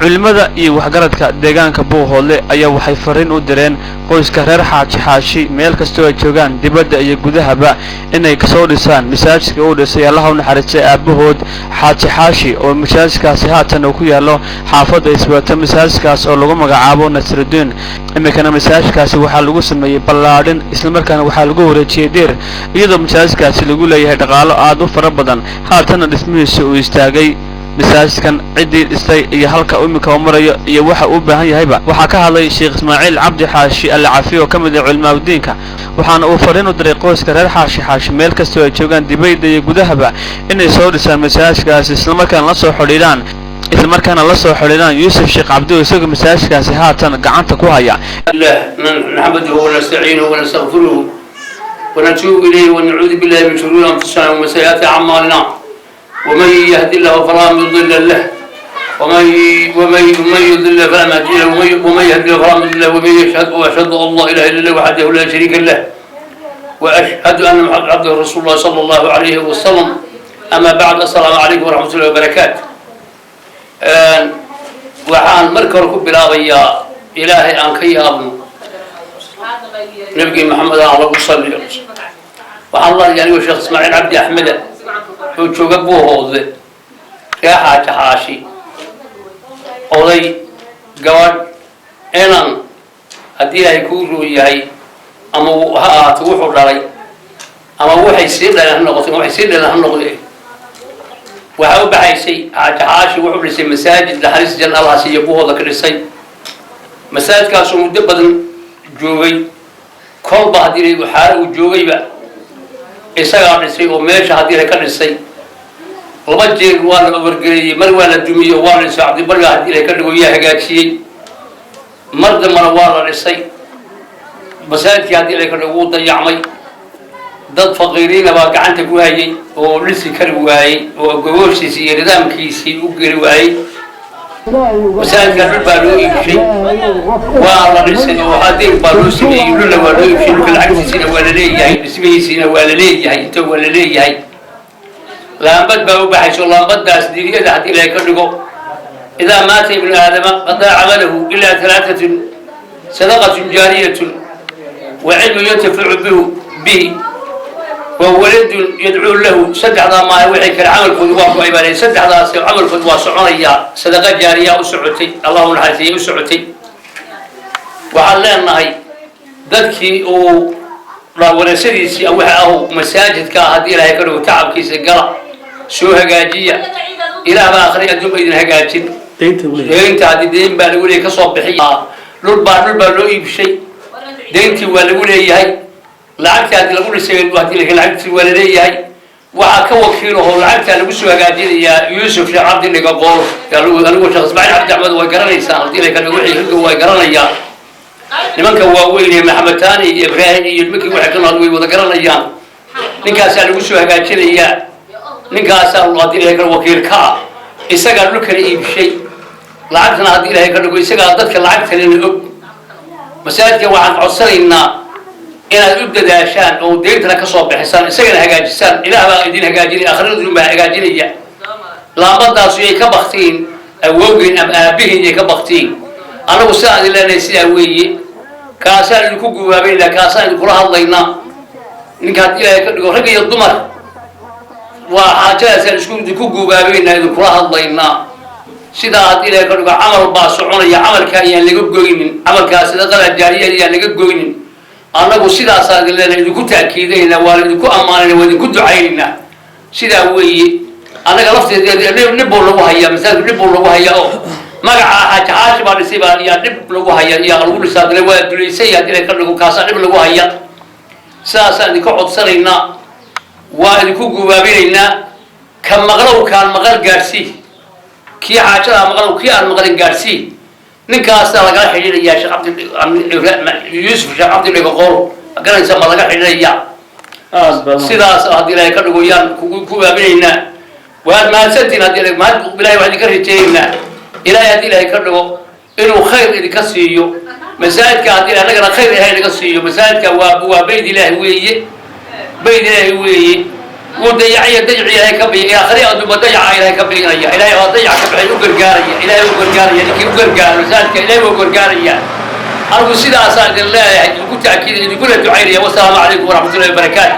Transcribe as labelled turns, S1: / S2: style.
S1: Culimada iyo waxgaradka deegaanka Buuhoodle ayaa waxay fariin u direen qoyska reer Xaaji Xaashi meel kastoo ay joogaan, dibadda iyo gudahaba, inay kasoo dhisaan masaajidka uu dhisay, Allaha u naxariistay, aabbahood Xaaji Xaashi, oo masaajidkaasi haatan uu ku yaallo xaafadda Isbaato, masaajidkaas oo lagu magacaabo Nasrudiin. Iminkana masaajidkaasi waxaa lagu sameeyey ballaadhin, islamarkaana waxaa lagu wareejiyey deer, iyadoo masaajidkaasi lagu leeyahay dhaqaalo aad u fara badan. Haatanna dhismihiisa uu istaagay. Masaajidkan ciddii dhistay iyo halka iminka uu marayo iyo waxa uu u baahan yahayba waxaa ka hadlay Sheekh Ismaaciil Cabdi Xaashi Alcafi, oo ka mid ah culimaadudiinka, waxaana uu fariin u diray qoyska reer Xaashi Xaashi meel kastoo ay joogaan, dibadda iyo gudahaba, inay soo dhisaan masaajidkaasi, islamarkaana la soo xidhiidhaan Yuusuf Sheekh Cabdi, oo isagoo masaajidkaasi haatan gacanta ku haya.
S2: الله نحمده ونستعينه ونستغفره ونتوب إليه ونعوذ بالله من شرور أنفسنا ومن سيئات أعمالنا، ومن يهد الله فلا مضل له ومن يضلل فلا هادي له، ومن يهد الله فلا مضل له، ومن يشهد وأشهد أن لا إله إلا الله وحده لا شريك له، وأشهد أن محمدا عبده ورسوله الله صلى الله عليه وسلم. أما بعد، السلام عليكم ورحمة الله وبركاته. Waxaan marka hore ku bilaabayaa Ilaahay aan ka yaabno, Nabigii Maxamed aan lagu saliyo. Waxaan leeyahay, anigoo Sheekh Ismaaciil Cabdi Axmeda oo jooga Buuhoodle, ree Xaaji Xaashi, oday, gabadh, inan, haddii Ilaahay kuu roon yahay, ama ha ahaato wuxuu dhalay ama waxay sii dhaleen ha noqoto ama waxay sii dhaleen ha noqde, waxaa u baxaysay Xaaji Xaashi wuxuu dhisay masaajid, naxariis janna Allah siiyo, Buuhooda ka dhisay. Masaajidkaasoo muddo badan joogay, kolba haddii xaalo uu joogayba isagaa dhisay, oo meesha haddii ka dhisay laba jeer waa la wargareeyey, mar waa la dumiyey oo waa la dhisay, Cabdibariga haddii la ka dhigo yaa hagaajiyey, mar dambana waa la dhisay. Masaajidkii haddii la ka dhigo wuu dayacmay. Dad faqiiriina baa gacanta ku hayay oo dhisi kari waayey oo gogooshiisii iyo nidaamkiisii u geli waayey. Masaajidka dhul baa loo iibshay, waa la dhisay oo adeeg baa loo sameeyey. Dhulna waa loo iibshay, dhulka lacagtiisiina waa la leeyahay, dhismihiisiina waa la leeyahay, inta waa la leeyahay. Laambad baa u baxayso, laambadaas diiniyada haddii Ilaahay ka dhigo. إذا مات ابن آدم قطع عمله إلا ثلاثة: صدقة جارية، وعلم ينتفع به، وولد يدعو له. Saddexdaa maaha, wixii kale camalkoodu waa ku ibaanay. Saddexdaas camalkoodu waa soconaya. Sadaqa jaariya u socotay, Allahu naxariisiya, u socotay. Waxaan leenahay dadkii uu warasadiisii waxa ahu masaajidka haddii Ilaahay ka dhigo tacabkiisa gala, soo hagaajiya. Ilaah baa akhri adduunba idin hagaajin. Deynta haddii deyn baa lagu leeyahay, kasoo bixiya. Dhul baa loo iibshay, deyntii waa lagu leeyahay, lacagtii haddii lagu dhisay haddii lacagtii waa la leeyahay. Waxaa ka wakiilahoo lacagtaa lagu soo hagaajinayaa Yuusuf Sheekh Cabdi Dhigaqool. Anigu Sheekh Ismaaciil Cabdi Axmed way garanaysaan, haddii la ka dhigo wixii higa way garanayaan. Nimanka waaweyn ee Maxamed Taani iyo Ibraahim iyo nimankii waxay ka nool way wada garanayaan. Ninkaasaa lagu soo hagaajinayaa, ninkaasaa haddii Ilahay ka wakiil ka ah. Isagaa dhulkana iibshay, lacagtana haddii Ilahay ka dhigo isagaa dadka lacagtalena og. Masaajidka waxaan codsanaynaa inaad u dadaashaan oo deyntana ka soo bixisaan, isagana hagaajisaan. Ilaah baa idin hagaajinaya, akhriradun baa hagaajinaya. Laambadaasu yay ka baktiin awowgeen ama aabihiin yay ka baktiin. Annagu sidaan idin leenahay sidaa weeye. Kaasaan idinku gubaabaynaa, kaasaan idinkula hadlaynaa. Ninka haddii Ilaahay ka dhigo, rag iyo dumar, waa xaajadaasaan isku idinku gubaabaynaa, idinkula hadlaynaa. Sidaa haddii Ilaahay ka dhigo, camal baa soconaya, camalka ayaan laga goynin, camalkaa sadaqada jaariya ayaan laga goynin. Annagu sidaasaan idin leenahay, idinku taakiidaynaa, waa idinku ammaanayna, waa idinku ducaynaynaa. Sidaa weeye. Annaga lafteeda dhib buu lagu hayaa, masaajidku dhib buu lagu hayaa, oo magaca Xaaji Xaashi baa dhisay baa yaa dhib lagu haya, yaa lagu dhisaa. Dile waa duleysay haddii Ilaahay ka dhigo, kaasaa dhib lagu haya. Sidaasaan idinka codsanaynaa, waa idinku gubaabinaynaa. Ka maqlow, kaan maqal gaadhsii, kii xaajadaa maqlow, kii aan maqlin gaadhsii. Ninkaasaa lagala xidhiidhayaa, Sheekh Cabdi Yuusuf Sheekh Cabdi Dhigaqool, garanaysa ma laga xidhiidhayaa. Sidaas haddii Ilaahay ka dhigo yaan kugu gubaabinaynaa. Waad mahadsantihin. Haddii mahad Ilahay waxaan idinka rajaynaynaa, Ilahay haddii Ilaahay ka dhigo inuu khayr idinka siiyo masaajidka, haddii annagana khayr Ilahay naga siiyo. Masaajidka waa bayd Ilaahi weeye, bayd Ilaahi weeye. Wuu dayacaya, dayaci Ilaahay ka biy aakhiri adduunba dayaca Ilaahay ka biinaya. Ilaahay waa dayac ka bixay, u gargaaraya. Ilaahay u gargaaraya ninkii u gargaaro masaajidka, Ilaahay waa u gargaaraya. Anigu sidaasaan idin leeyahay, idinku taakiida, idinkuna ducaynaya. Wasalaamu calaykum waraxmatullahi wabarakaatu.